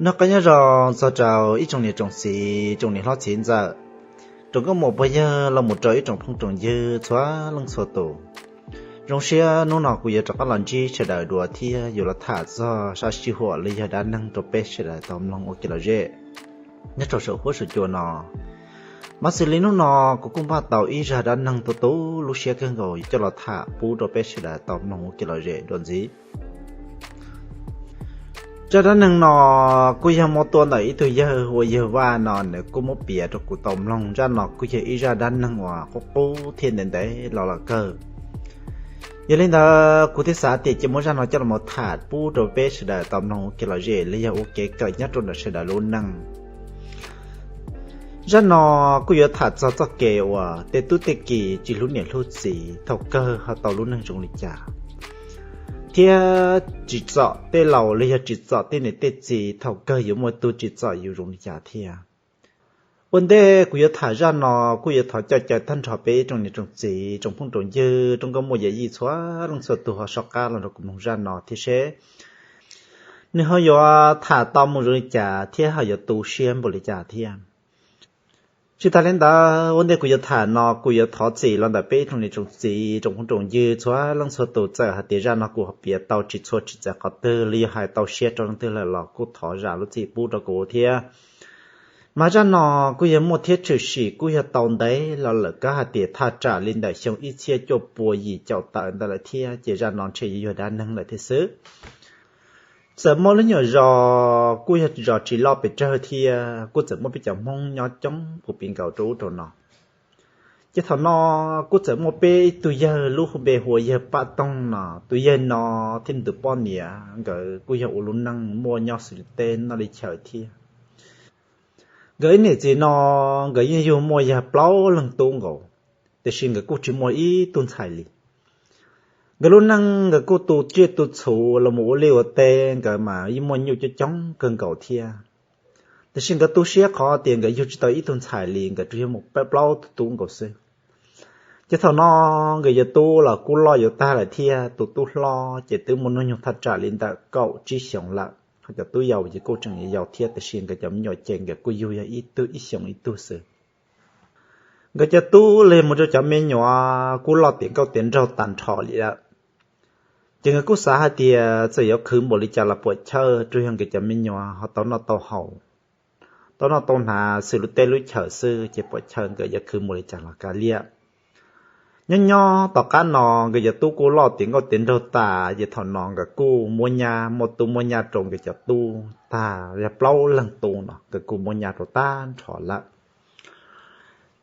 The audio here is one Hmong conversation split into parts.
Noj qab nyob zoo txog rau ib tsoom niam tsoom txiv, tsoom niam hlob txiv ntxawm, tsoom nkauj muam pog yawg los mus rau ib tsoom phooj tsoom ywg txhua leej txhua tus. Zoo siab hnub no kuv yuav rov qab los ntsib sawv daws dua thiab yuav los tham txog sab sij huam los yog dab neeg rau peb sawv daws tau mloog ua kev lom zem nyob rau saum huab saum cua no. Mas xws li hnub no kuv kuj npaj tau ib zaj dab neeg tu tu lub siab kawg nkaus coj los tham pub rau peb sawv daws tau mloog ua kev lom zem dua ntxiv. Zaj dab neeg no kuj yog muab tuaj ntawm ib tug yawg hu ua yawg Vaj no, nws kuj muab piav rau kuv tau mloog. Zaj no kuj yog ib zaj dab neeg uas qub qub thiab ntev ntev los lawm kawg. Yog li ntawd kuv thiaj xav tias cia muab zaj no coj los tham pub rau peb sawv daws tau mloog ua kev lom zem los yog ua kev kawm nyob rau ntawm sawv daws lub neej. Zaj no kuj yuav tham txog txoj kev uas tej tub tej ki tsis hlub niam hlub txiv thaum kawg ho tau lub neej zoo li cas, thiab tsim txom tej laus los yog tsim txom tej niam tej txiv thaum kawg yuav muaj tus tsim txom yus zoo li cas thiab. Ua ntej kuv yuav tham zaj no, kuj yuav thov coj caw tag nrho peb ib tsoom niam tsoom txiv, tsoom phooj tsoom ywg, tsoom nkauj muam yawm yij txhua leej txhua tus ho soj qab los nrog kuv mloog zaj no thiab seb nws ho yuav tham tau mus zoo li cas thiab ho yuav tu siab npaum li cas thiab. Tsis tas li ntawd, ua ntej kuv yuav tham no kuv yuav thov txim los ntawm peb ib tsoom niam tsoom txiv, tsoom phooj tsoom ywg txhua leej txhua tus, txawm hais tias zaj no kuv ho piav tau tsis txhua tsis txawv qhov twg los yog hais tau siab rau leej twg lawm los kuj thov zam lub txim pub rau kuv thiab. Mas zaj no kuj yog muaj thiab tshwm sim kuj yog tau ntev los lawm, kab hais tias thaj tsam li ntawm xyoo ib txhiab cuaj pua yim caum tawm ntawd lawm thiab, ces zaj no ntshe yuav yog dab neeg lawm thiab xwb. Txawm muaj lub nyuam zos kuj yog zos tsis loj pes tsawg thiab, kuj txawm muaj peb cov Hmoob nyob coob puv pis nkaus rau ub rau no. Ces thaum no kuj txawm muaj peb ib tug yawg lub hu npe hu ua yawg Paj Toog no. Tus yawg no thiab nws tus poj niam nkawd kuj yog ua lub neej muaj nyob xws li teb noj li chaw thiab. Nkawd ib niam txiv no nkawd yeej yug muaj yog plaub leeg tub nkaus, tiam sis nkawd kuj tsis muaj ib tug ntxhais li. Nkawd lub neej nkawd kuj tu tsiaj tu txhu los mus ua liaj ua teb, nkawd mas yeej muaj nyuj coob coob kawg nkaus thiab. Tiam sis nkawd tu siab qhov tias nkawd yug tsis tau ib tug ntxhais li, nkawd tsuas yog mus pab plaub tug tub nkaus xwb. Ces thaum no nkawd cov tub los kuj loj yuav tag lawm thiab, tus tub hlob ces twb muaj hnub nyoog thaj tsam li ntawm kaum tsib xyoos lawm, ho cov tub yau ces kuj tseem yau thiab, tiam sis nkawd cov me nyuam ces nkawd kuj yug yog ib tug ib xyoos ib tug xwb. Nkawd cov tub los mus rau cov me nyuam kuj loj tiav nkauj tiav nraug tag nrho li lawm. Ces nkawd kuj xav hais tias txawm yuav khwv npaum li cas los puam chawj, tsuas yog nkawd cov me nyuam ho tau noj tau haus, tau noj tau hnav xws lub teb lub chaw xwb, ces puam chawj nkawd yuav khwv npaum li cas los kav liam. Nyob nyob tom qab no nkawd cov tub kuj loj tiav nkauj tiav nraug tas, ces thaum no nkawd kuj muab nyab, muaj tub muab nyab rau nkawd cov tub tag, yog plaub leeg tub no nkawd kuj muab nyab rau tag nrho lawm.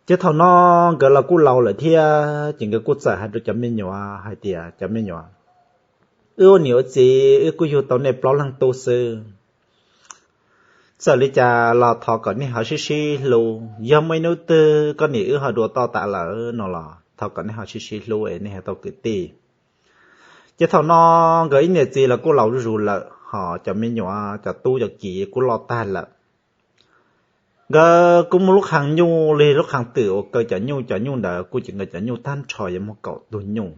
Ces thaum no nkawd los kuj laus lawm thiab, ces nkawd kuj txawm hais rau cov me nyuam hais tias, cov me nyuam, wb ua niam ua txiv wb kuj yug tau nej plaub leeg tub xwb. Txawm li cas los thov kom nej ho sib sib hlub, yog muaj ib hnub twg koj niam wb ho dua toj tas lawm no los thov kom nej ho sib sib hlub es nej ho tau kwv tij. Ces thaum no nkawd ib niam txiv los kuj laus zuj zus lawm, ho cov me nyuam cov tub cov kiv kuj loj tag lawm. Nkawd kuj muaj lub qhee nyuj li lub qhee twm uas kaw cov nyuj, cov nyuj ntawd kuj ces nkawd cov nyuj tag nrho yuav muaj kaum tug nyuj,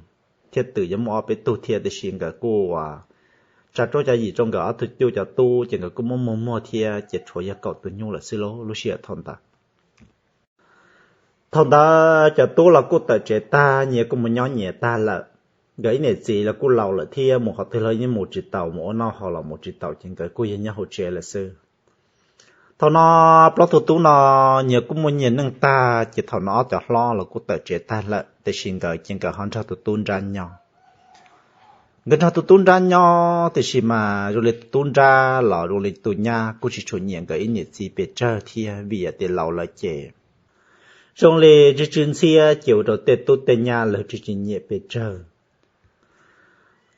thiab twm yuav muaj ob peb tug thiab, tiam sis nkawd kuj tsa rau cov yim rau nkawd ob tug cuj cov tub ces nkawd kuj muab muag muag thiab, ces tshuav yog kaum tus nyuj lawm xwb lauj lub sij hawm thaum ntawd. Thaum ntawd cov tub los kuj tawm tsev tag, nyias kuj mus nyob nyias tag lawm. Nkawd ib niam txiv los kuj laus lawm thiab, mus qhov twg los yeej mus tsis taus, mus ua noj haus los mus tsis taus, ces nkawd kuj yog nyob hauv tsev lawm xwb. Thaum no plaub tug tub no nyias kuj muaj nyias neej tag, ces thaum no ob cov hlob los kuj tawm tsev tag lawm, tiam sis nkawd ces nkawd ho nrog tus tub nrab nyob. Nkawd nrog tus tub nrab nyob, tiam sis mas zoo li tus tub nrab los zoo li tus nyab kuj tsis tshua nyiam nkawd ib niam txiv pes tsawg thiab, vim tias laus lawm ces zoo li tsw tsw ntxhiab, ces ua rau tej tub tej nyab lawv tsis tsis nyiam pes tsawg.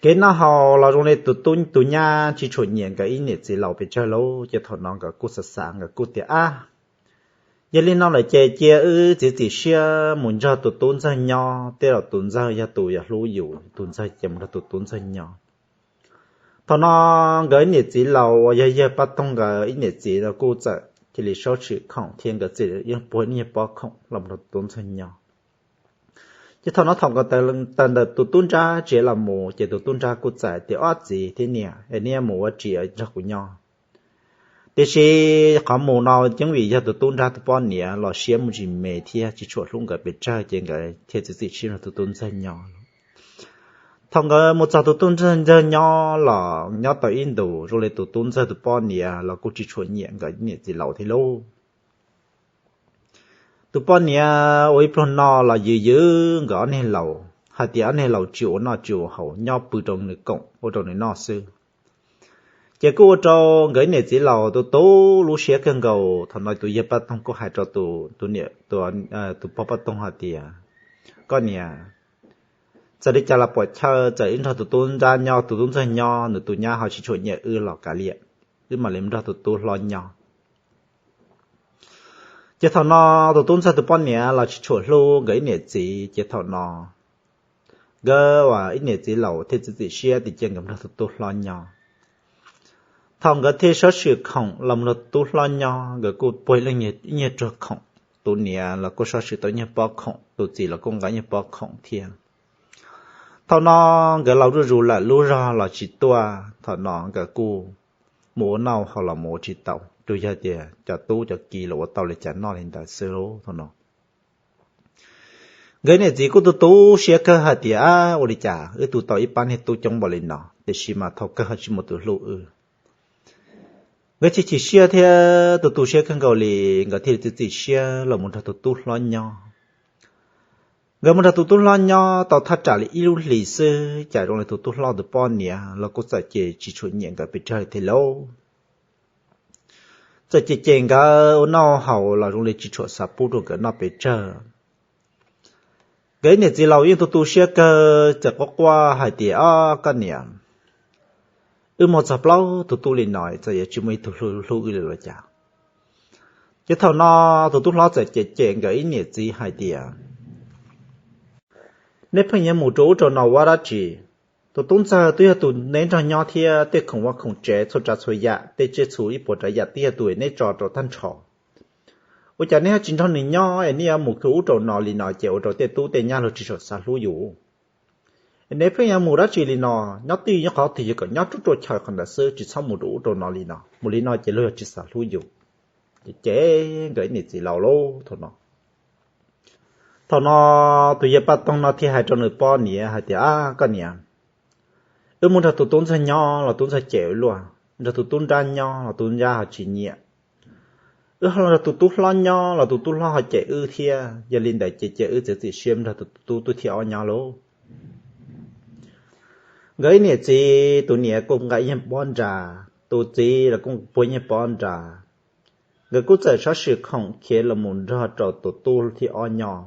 Kev noj haus los zoo li tus tub tus nyab tsis tshua nyiam nkawd ib niam txiv laus pes tsawg lauj, ces thaum no nkawd kuj xav xav, nkawd kuj tias, ab, yog li no lawm ces cia wb txiav txim siab mus nrog tus tub ntxawg nyob, tej zaum tus ntxawg yog tus yog hlub yus, tus ntxawg ces mus nrog tus tub ntxawg nyob. Thaum no nkawd ib niam txiv laus uas yog yawg Paj Toog nkawd ib niam txiv no kuj txawm cia li saub tshwm khoom thiab, nkawd txawm yeej puag ib nyuag pob khoom los nrog tus tub ntxawg nyob. Ces thaum no thaum nkawd tawm ntawm tus tub nrab tsev los mus, ces tus tub nrab kuj txawm tias, ob txiv thiab niam, es nej mus ua tsi nrog kuv nyob? Tiam sis qhov mus no yeej vim yog tus tub nrab tus poj niam los siab muaj tsis me thiab tsis tshua hlub nkawd pes tsawg ces nkawd thiaj txiav txim siab nrog tus tub ntxawg nyob. Thaum nkawd mus txog tus tub ntxawg nyob los nyob tau ib ntus zoo li tus tub ntxawg tus poj niam los kuj tsis tshua nyiam nkawd niam txiv laus thiab lauj. Tus poj niam ua ib pluag no los yws yws nkawd ob niag laus hais tias ob niag laus tsis ua noj tsis ua haus nyob pw rau nws koom ua rau nws noj xwb. Ces kuj ua rau nkawd niam txiv laus tus tub lub siab kawg nkaus. Thaum no tus yawg Paj Toog kuj hais rau tus niam, tus pog Paj Toog hais tias, koj niam, txawm li cas los puam chaw txawm wb nrog tus tub nrab nyob tus tub ntxawg nyob nws tus nyab ho tsis tshua nyiam wb los kav liam, wb mam li nrog tus tub hlob nyob. Ces thaum no tus tub ntxawg tus poj niam los tsis tshua hlub nkawd ib niam txiv ces thaum no nkawd ua ib niam txiv laus thiaj txiav txim siab tias cia nkawd nrog tus tub hlob nyob. Thaum nkawd thiaj sab sim khoom los nrog tus tub hlob nyob nkawd kuj puag ib nyuag ruag khoom. Tus niam los kuj sab sim tau nyuag pob khoom, tus txiv los kuj nqa nyuag pob khoom thiab. Thaum no nkawd laus zuj zus lawm lub zog los tsis tuaj, thaum no nkawd kuj mus ua noj haus los mus ua tsis tau, tsuas yog tias cov tub cov ki los ua tau li cas noj li ntawd xwb lauj. Thaum no nkawd niam txiv kuj tu tu siab kawg hais tias, ua li cas wb tu tau ib pab niag tub coob npaum li no tiam sis mas thaum kawg ho tsis muaj tus hlub wb. Nkawd chim chim siab thiab tu tu siab kawg nkaus li, nkawd thiaj li txiav txim siab los mus nrog tus tub hlob nyob. Nkawd mus nrog tus tub hlob nyob tau thaj tsam li ib lub hlis xwb, cas zoo li tus tub hlob tus poj niam los kuj txawm ces tsis tshua nyiam nkawd pes tsawg li thiab lauj. Txawm cem cem nkawd ua noj haus los zoo li tsis tshua xav pub rau nkawd noj pes tsawg. Nkawd ib niam txiv laus yeej tu tu siab kawg, txawm quaj quaj hais tias, ob, koj niam, wb muaj txog plaub tug tub li no txawm yuav tsis muaj ib tug hlub wb li los cas? Ces thaum no tus tub hlob txawm cem cem nkawd ib niam txiv hais tias, neb pheej yuav mus rau ub rau no ua dab tsi? Tus tub ntxawg twb yog tus neb nrog nyob thiab tej khoom vaj khoom tsev txhua tsav txhua yam tej tsiaj txhu ib puas tsav yam twb yog tus neb tso rau tag nrho. Ua cas neb ho tsis nrog nws nyob es neb yuav mus rau ub rau no li no ces ua rau tej tub tej nyab luag tsis tshua xav hlub yus. Es neb pheej yuav mus dab tsi li no? Nyob twj ywm nyob qhov twg yog kom nyob ruaj ruaj chaw qhov ntawd xwb, tsis txhob mus rau ub rau no li no, mus li no ces luag yog tsis xav hlub yus. Ces nkawd ib niam txiv laus lauj thaum no. Thaum no tus yawg Paj Toog no thiaj hais rau nws poj niam hais tias, ab, koj niam, wb mus nrog tus tub ntxawg nyob los tub ntxawg cem wb luaj, nrog tus tub nrab nyob los tub nrab ho tsis nyiam, wb ho los nrog tus tub hlob nyob los tus tub hlob ho cem wb thiab. Yog li ntawd ces cia wb txiav txim siab nrog tus tub tub thiab ob nyob lauj. Nkawd ib niam txiv, tus niam kuj nqa ib nyuag pob nra, tus txiv los kuj puag ib nyuag pob nra. Nkawd kuj txawm sab sim khoom khiav los mus nrog rau tus tub thiab ob nyob.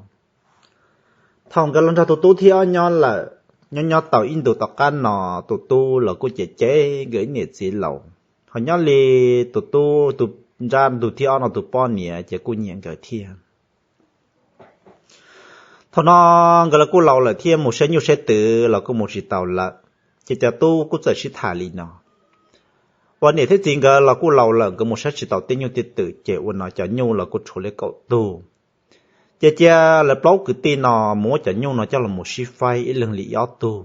Thaum nkawd los nrog tus tub thiab ob nyob lawm, nyob nyob tau ib ntus tom qab no, tus tub los kuj cem cem nkawd ib niam txiv laus, ho nyob li tus tub tus nrab tus thiab ob no tus poj niam ces kuj nyiam nkawd thiab. Thaum no nkawd los kuj laus lawm thiab mus saib nyuj saib twm los kuj mus tsis tau lawm, ces cov tub kuj txawm sib tham li no. Uas niam thiab txiv nkawd los kuj laus lawm nkawd mus saib tsis tau tej nyuj tej twm ces ua no cov nyuj los kuj tshuav li kaum tug. Ces cia lawv plaub kwv tij no mus muab cov nyuj no coj los mus sib faib ib leeg li ib ob tug.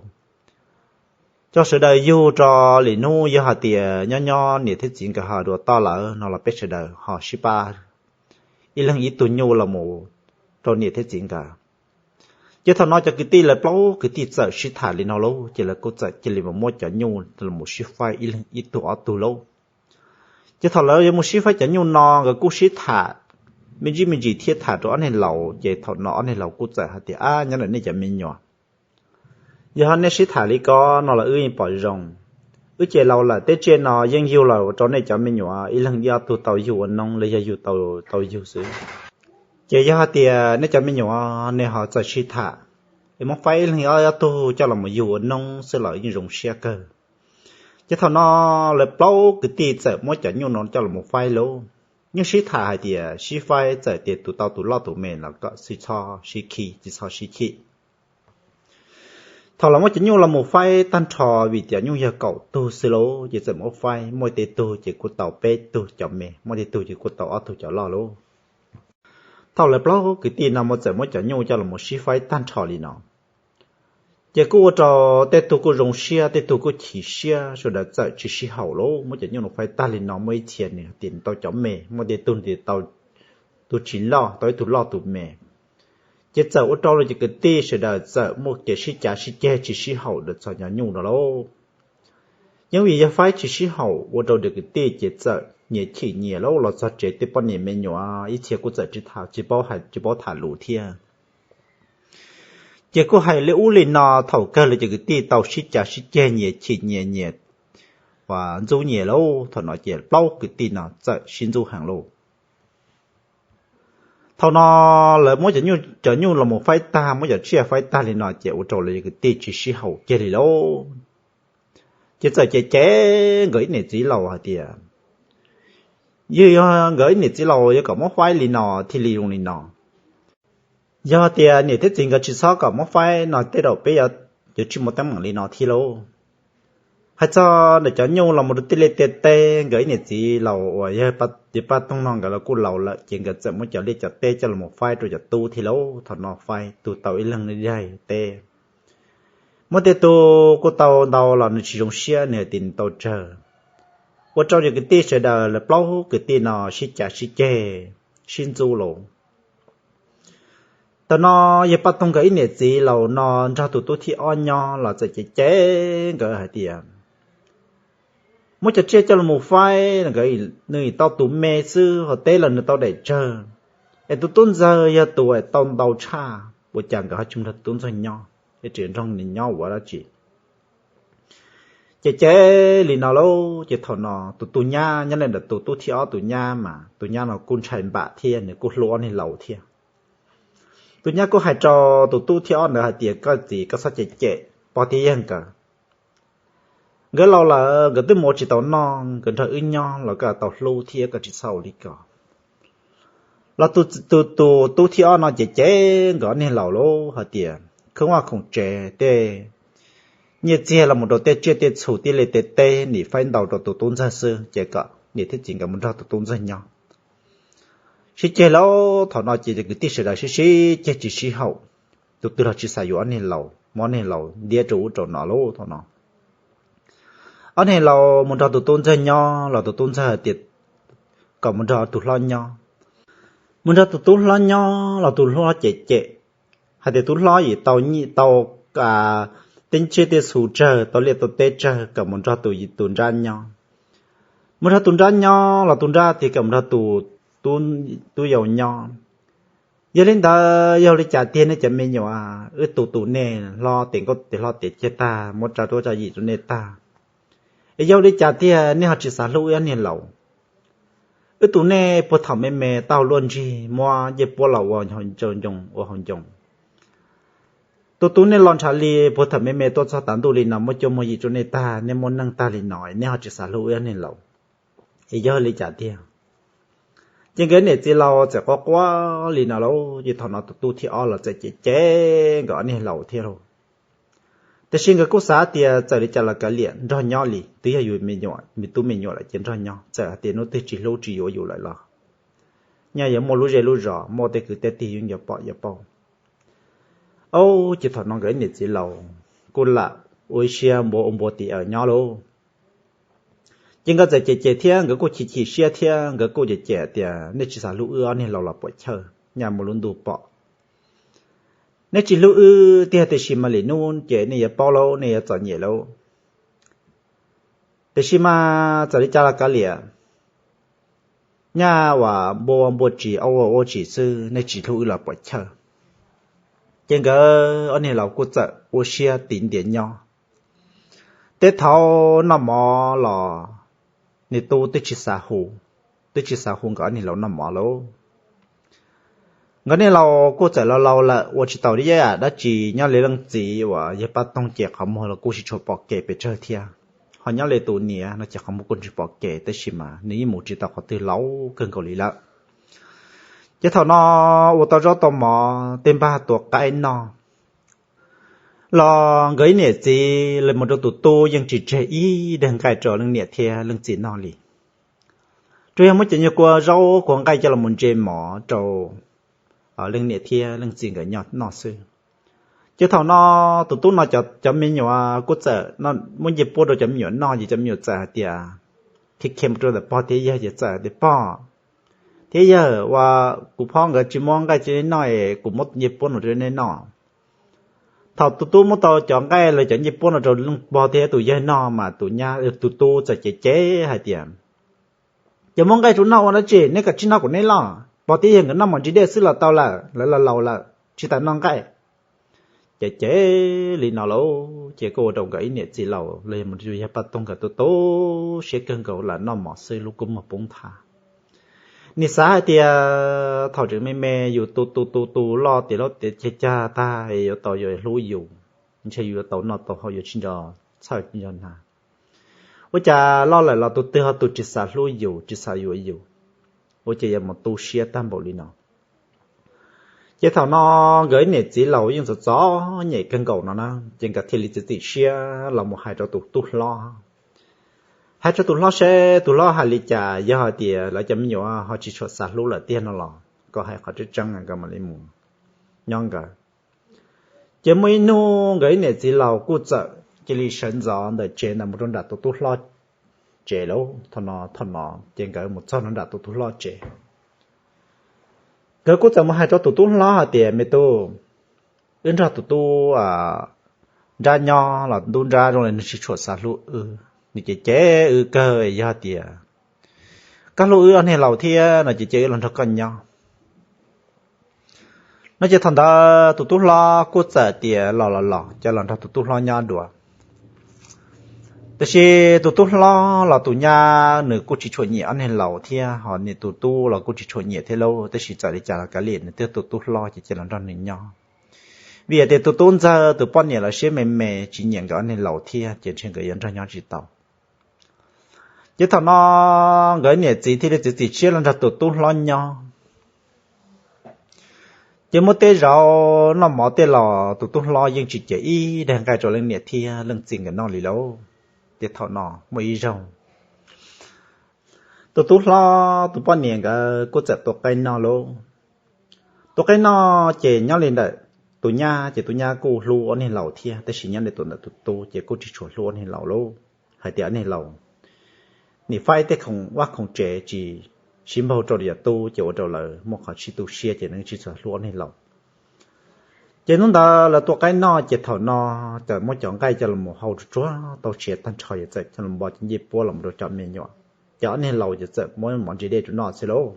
Coj sawv daws yug rau lwm hnub yog hais tias nyob nyob niam thiab txiv nkawd ho dua toj lawm no los peb sawv daws ho sib pab ib leeg ib tug nyuj los mus rau niam thiab txiv nkawd. Ces thaum no cov kwv tij lawv plaub kwv tij txawm sib tham li no lauj, ces lawv kuj txawm cia li mus muab cov nyuj los mus sib faib ib leeg ib tug ob tug lauj. Ces thaum lawv yuav mus sib faib cov nyuj no nkawd kuj sib tham me ntsis me ntsis thiab tham rau ob niag laus, ces thaum no ob niag laus kuj txawm hais tias, ab, nyob ntawm nej cov me nyuam, yog ho nej sib tham li ko no los wb yeej pom zoo. Wb ces laus lawm, tej tsiaj no yeej yug los rau nej cov me nyuam ib leeg ib ob tug tau yug ua noob los yog yug tau yug xwb. Ces yog hais tias nej cov me nyuam nej ho txawm sib tham es muab faib ib leeg ob ob tug coj los mus yug ua noob xwb los yeej zoo siab kawg. Ces thaum no lawv plaub kwv tij txawm muab cov nyuj no coj los mus faib lauj. Yeej sib tham hais tias sib faib txawm tias tus tau tus loj tus me los kom tsis txhob sib khi, tsis txhob sib khi. Thaum los muab cov nyuj los mus faib tag nrho, vim tias nyuj yog kaum tug xwb lauj, ces txawm muab faib, muaj tej tug ces kuj tau peb tug cov me, muaj tej tug ces kuj tau ob tug cov loj lauj. Thaum lawv plaub kwv tij no mus txawm muab cov nyuj coj los mus sib faib tag nrho li no, Ces kuj ua rau tej tug kuj zoo siab, tej tug kuj chim siab, sawv daws txawm tsis sib haum lauj. Muab cov nyuj no faib tag li no, muaj ib txhia nws tias nws tau cov me, muaj tej tug nws tau tus tsis loj, tau ib tug loj tus me. Ces txawm ua rau lawv cov kwv tij sawv daws txawm muaj kev sib cav sib ceg tsis sib haum rau txog cov nyuj no lauj. Yeej vim yog faib tsis sib haum ua rau cov kwv tij ces txawm nyias chim nyias lauj, los txog tsev tej poj niam me nyuam ib txhia kuj txawm tsis tham, tsis paub hais, tsis paub tham lus thiab. Ces kuj hais li ub li no, thaum kawg lawv cov kwv tij tau sib cav sib ceg nyias chim nyias, nyias ua ntxub nyias lauj. Thaum no ces plaub kwv tij no txawm sib ntxub heev lauj. Thaum no lawv muab cov nyuj, cov nyuj los mus faib tag, muab cov tsiaj faib tag li no ces ua rau lawv cov kwv tij tsis sib haum kiag li lauj. Ces txawm cem cem nkawd ib niam txiv laus hais tias, yog, yog nkawd ib niam txiv laus yuav kom muab faib li no thiaj li zoo li no. Yog tias niam thiab txiv nkawd tsis txhob kom muab faib no tej zaum peb yuav, yuav tsis muaj teeb meem li no thiab lauj. Hais txog ntawm cov nyuj los mus rau tej liaj tej teb, nkawd ib niam txiv laus uas yog Paj Toog no nkawd los kuj laus lawm, ces nkawd txawm muab cov liaj cov teb coj los faib rau cov tub thiab lauj. Thaum no faib tug tau ib leeg li daig teb, muaj tej tug kuj tau ntau los nws tsis zoo siab, nws hais tias nws tau tsawg. Ua rau cov kwv tij sawv daws lawv plaub kwv tij no sib cav sib ceg, sib ntxub lauj. Thaum no yawg Paj Toog nkawd ib niam txiv laus no nrog tus tub thib ob nyob los txawm cem cem nkawd hais tias, muab cov tsiaj coj los faib, nkawd, nws tau tus me xwb, ho teb los nws tau daim tsawg, es tus tub ntxawg yog tus tau ntau tshaj, ua cas nkawd ho tsis mus nrog tus tub ntxawg nyob, es tseem nrog nws nyob ua dab tsi? Ces cem li no lauj, ces thaum no tus tub nyab nyob ntawm tus tub thib ob, tus nyab mas tus nyab no kuj ntshai npam thiab nws kuj hlub ob niag laus thiab. Tus nyab kuj hais rau tus tub thib ob ntawd hais tias, koj txiv, koj txhob cem cem pog thiab yawg nkawd. Nkawd laus lawm, nkawd twb mus ua tsis tau noj, nkawd nrog wb nyob los koj tau hlub thiab, koj tsis txhob ua li ko. Los tus, tus, tus tub thib ob no ces cem nkawd ob niag laus lauj hais tias, khwb vaj khoom tsev tej nyiaj txiag los mus rau tej tsiaj tej txhu tej liaj tej teb nim faib ntau rau tus tub ntxawg xwb, ces kom niam thiab txiv nkawd mus nrog tus tub ntxawg nyob. Sib ceg lauj, thaum no ces kwv tij sawv daws sib sib ceg tsis sib haum, tus twg los tsis xav yuav ob niag laus, muab ob niag laus ntiab rau ub rau no lauj. Thaum no ob niag laus mus nrog tus tub ntxawg nyob los tus tub ntxawg hais tias kom mus nrog tus hlob nyob. Mus nrog tus tub hlob nyob los tus hlob cem cem hais tias tus hlob yim tau nyiaj tau tej tsiaj tej txhu tsawg, tau liaj tau teb tsawg, kom mus nrog tus, tus nrab nyob. Mus nrog tus nrab nyob los tus nrab tias kom mus nrog tus tub yau nyob. Yog li ntawd yog li cas tiag nej cov me nyuam, wb tu tus nej hlob tes nkauj tes hlob tes ceg tag, muab tsa cuab tsa yim rau nej tag, es yog li cas tiag nej ho tsis xav hlub wb ob niag laus? Wb tu nej puag thaum me me tau luaj ntsig, muab ncej puab los ua ncoo, ua hauv ncoo. Tu tu nej los ntshav li puag thaum me me tuaj txog tav ntuj li no, muab cuab muab yim rau nej tag, nej muaj neej tag li no, nej ho tsis xav hlub wb ob niag laus, es yog li cas tiag? Ces nkawd niam txiv laus txawm quaj quaj li no lauj, ces thaum no tus tub thib ob los txawm cem cem nkawd ob niag laus thiab lauj. Tiam sis nkawd kuj xav tias txawm li cas los kav liam, nrog nyob li, twb yog yus me nyuam, me tub me nyuam lawm ces nrog nyob, txawm hais tias hnub twg tsis hlub tsis yuav yus lawm los nyaj yuav muaj lub zej lub zos, muaj tej kwv tej tij yuav nco pom yuav paub. Au, ces thaum no nkawd ib niam txiv laus kuj lam ua ib siab npua ua npua tim aws nyob lauj. Ces nkawd txawm cem cem thiab nkawd kuj chim chim siab thiab nkawd kuj cem cem tias nej tsis xav hlub wb ob niag laus los puam chawj, nyaj muaj lub ntuj pom. Nej tsis hlub wb tiag, tiam sis mas lwm hnub ces nej yuav paub lauj, nej yuav txom nyem lauj. Tiam sis mas txawm li cas los kav liam, nyaj ua npua ua npua tsis, ua ua tsis xwb, nej tsis hlub wb los puam chawj. Ces nkawd ob niag laus kuj txawm ua siab tiv ntias nyob. Tej thaum noj mov los niag tub twb tsis xav hu, twb tsis xav hu nkawd ob niag laus noj mov lauj. Nkawd niag laus kuj txawm laus laus lawm, ua tsis tau ib yam dab tsi, nyob li leej txiv uas yog Paj Toog ces qhov muag los kuj tsis tshua pom kev pes tsawg thiab, ho nyob li tus niam no ces qhov muag kuj tsis pom kev, tab sis mas nws yeej mus tsis tau qhov twg, laus kawg nkaus li lawm. Ces thaum no ua tau zaub tau mov, tej npag tua qaib noj los nkawd ib niam txiv los mus rau tus tub yeej tsis tseg ib daig nqaij rau leej niam thiab leej txiv noj li. Tsuas yog muab cov nyuag kua zaub kua nqaij coj los ntse mov rau leej niam thiab leej txiv nkawd noj xwb. Ces thaum no tus tub no cov me nyuam kuj txawm muab ncej puab rau cov me nyuam noj, ces cov me nyuam txawm hais tias, khi khi mus rau ntawm pog thiab yawg ces txawm hais tias, pog thiab yawg, ua kuv phob nkawd tsis muab nqaij rau nej noj es kuv muab tus ncej puab no rau nej noj. Thaum tus tub muab tau cov nqaij los cov ncej puab no rau leej pog thiab tus yawg noj mas tus nyab, tus tub txawm cev cev hais tias, ces muab nqaij rau noj ua dab tsi, nej kav tsij noj kuv nej loj, pog thiab yawg nkawd noj mov ntsis dej xwb los tau lawm, lawv los laus lawm tsis tas noj nqaij. Ces ces li no lauj, ces kuj ua rau nkawd ib niam txiv laus los yog mus rau yawg Paj Toog nkawd tu tu siab kawg nkaus, lam noj mov xwb lub kua muag poob nthav. Nws xav hais tias thaum tseem me me yus tu tu tu tu loj tiav loj tiav cag cag tag yuav tau yuav hlub yus, ntshe yus yuav tau noj tau haus yuav tsis nco txhawj tsis nco nag. Ua cas loj lawm los tus twg ho tus tsis xav hlub yus tsis xav yuav yus, ua cas yuav mus tu siab tag npaum li no. Ces thaum no nkawd ib niam txiv laus yeej txom txom nyem kawg nkaus no na, ces nkawd thiaj li txiav txim siab los mus hais rau tus tub hlob. Hais rau tus hlob seb tus hlob hais li cas, yog hais tias lawv cov me nyuam ho tsis tshua xav hlub lawm tiag no los koj hais qhov tseeb tseeb nkawd mam li mus nyob nkawd. Ces muaj ib hnub nkawd ib niam txiv laus kuj txawm cia li sawv ntxov ntawm tsev ntawd mus rau nram tus tub hlob tsev lauj. Thaum no, thaum no ces nkawd mus txog nram tus tub hlob tsev. Nkawd kuj txawm mus hais rau tus tub hlob hais tias, me tub, wb nrog tus tub nrab nyob los ntub nrab zoo li nws tsis tshua xav hlub wb, nws ces cem wb kawg, yog tias koj hlub wb ob niag laus thiab no ces cia wb los nrog koj nyob. No ces thaum ntawd tus tub hlob kuj txawm tias los los los coj los nrog tus tub hlob nyob dua. Tiam sis tus tub hlob los tus nyab nws kuj tsis tshua nyiam ob niag laus thiab, ho nws tus tub los kuj tsis tshua nyiam thiab lauj, tab sis txawm li cas los kav liam nws twb tus tub hlob ces cia los nrog nws nyob. Vim tias tus tub ntxawg tus poj niam los siab me me tsis nyiam nkawd ob niag laus thiab ces ntshe nkawd yuav nrog nyob tsis tau. Ces thaum no nkawd niam txiv thiaj li txiav txim siab los nrog tus tub hlob nyob. Ces muaj tej zaum noj mov tej los tus tub hlob yeej tsis cev ib daig nqaij rau leej niam thiab leej txiv nkawd noj li lauj. Ces thaum no muaj ib zaug tus tub hlob tus poj niam nkawd kuj txawm tua qaib noj lauj. Tua qaib noj ces nyob li ntawm tus nyab ces tus nyab kuj hlub ob niag laus thiab, tab sis nyob li tus ntawm tus tub ces kuj tsis tshua hlub ob niag laus lauj. Hais tias ob niag laus nim faib tej khoom vaj khoom tsev tsis sib npaug rau li yam tub ces ua rau lawv muaj qhov sib tu siab ces nws tsis tshua hlub ob niag laus. Ces hnub ntawd lawv tua qaib noj ces thaum no txawm muab cov nqaij coj los hau tsuag tsuag tau siav tag nrho ces txawm coj los npo cov ncej puab los rau cov me nyuam. Ces ob niag laus ces txawm muab mov ntse dej rau noj xwb lauj.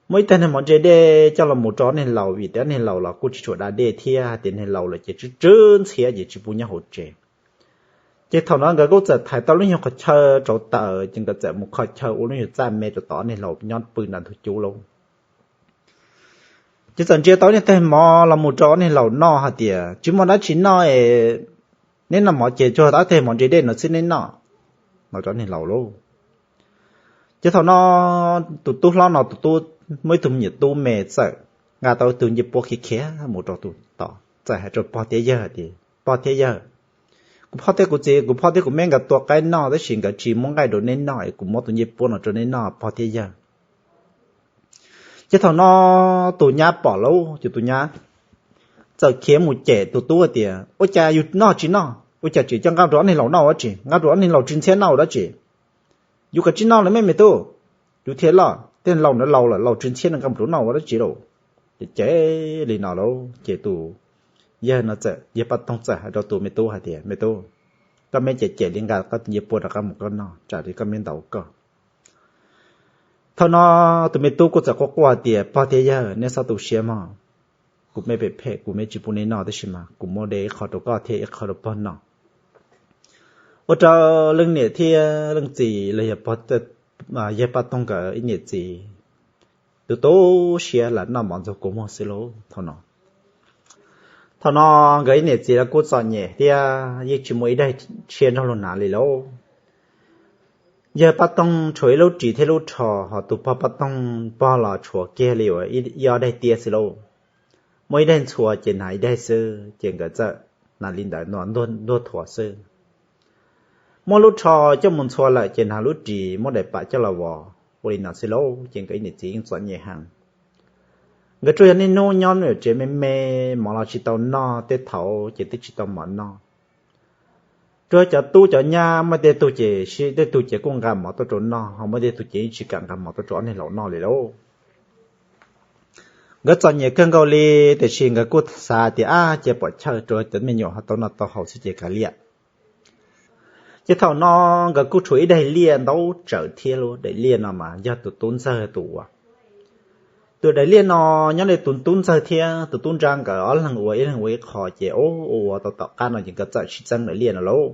Muaj ib tag niag mov ntse dej coj los mus rau ob niag laus vim tias ob niag laus los kuj tsis tshua da dej thiab hais tias niag laus lawm ces tsw tsw ntxhiab ces tsis pub nyob hauv tsev. Ces thaum no nkawd kuj txawm thaiv tau lub nyuag qhov chaw rauv taws ces nkawd txawm mus kho chaw ua lub nyuag txaj me rau tom ob niag laus nyob pw nram ntug cub lauj. Ces txawm ntsia tau ib tag mov los mus rau ob niag laus noj hais tias tsis muaj dab tsi noj es neb noj mov ces tsuas tau ib tag mov ntse dej no xwb neb noj, no rau ob niag laus lauj. Ces thaum no tus tub hlob no tus tub muaj ib tug me nyuam tub me txawm nqa tau ib tug ncej puab khiav khiav mus rau tus tod txawm hais rau pog thiab yawg hais tias, pog thiab yawg, kuv phob thiab kuv txiv, kuv phob thiab kuv meb nkawd tua qaib noj tab sis nkawd tsis muab nqaij rau neb noj es kuv muab tus ncej puab no rau neb noj pog thiab yawg. Ces thaum no tus nyab pom lauj, ces tus nyab txawm khiav mus cem tus tub hais tias ua cas yus noj tsis noj, ua cas tseem coj nqaij rau ob niag laus noj ua dab tsi, nqaij rau ob niag laus tsw ntxhiab noj ua dab tsi. Yus kav tsij noj los me me tub, yus thiaj loj, tej laus ntawd laus lawm laus tsw ntxhiab nws nqa mus rau noj ua dab tsi lauj. Ces ces li no lauj, ces tus yawg no txawm, yawg Paj Toog txawm hais rau tus me tub hais tias me tub, koj meb cem cem li nqa koj tus ncej puab rov qab mus koj noj tsam li koj meb ntaus koj. Thaum no tus me tub kuj txawm quaj quaj hais tias pog thiab yawg neb txhob tu siab mog, kuv meb phem phem kuv meb tsis pub neb noj tab sis mas kuv muab de ib qho rau koj thiab ib qho rau pog noj. Ua rau leej niam thiab leej txiv los yog yawg Paj Toog nkawd ib niam txiv tu tu siab lam noj mov ntxuag kua muag xwb lauj. Thaum no, thaum no nkawd ib niam txiv los kuj txom nyem thiab yeej tsis muaj ib daig tshiab nrog luag hnav li lauj. Yawg Paj Toog tshuav ib lub ris thiab lub rho, ho tus pog Paj Toog pog los tshuav kiag li uas ib ob daig tiab xwb lauj. Muaj ib daig ntxhua ces hnav ib daig xwb ces nkawd txawm hnav li ntawd ntuag thuav xwb. Muaj lub rho coj mus ntxhua lawm ces hnav lub ris muab daim pam coj los vov ua li no xwb lauj, ces nkawd ib niam txiv yeej txom nyem heev. Nkawd tsuas yog niaj hnub nyob ntawm tsev me me, mov los tsis tau noj, tej thaum ces twb tsis tau mov noj. Tsuas cov tub cov nyab muaj tej tug ces, tej tug ces kuj nqa mov tuaj rau noj, ho muaj tej tug ces yeej tsis kam nqa mov tuaj rau ob niag laus noj li lauj. Nkawd txom nyem kawg nkaus li, tiam sis nkawd kuj xav tias ab, cia pom chaw rau cov me nyuam ho tau noj tau haus xwb ces kav liam. Ces thaum no nkawd kuj tshuav ib daim liaj ntau tsawv thiab, lub daim liaj no mas yog tus tub ntxawg tus ua. Tus daim liaj no nyob li tus tub ntxawg thiab tus tub nrab nkawd ob leeg ua ib leeg ua ib qho ces ua ua tau tom qab no ces nkawd txawm sib txeeb daim liaj no lauj.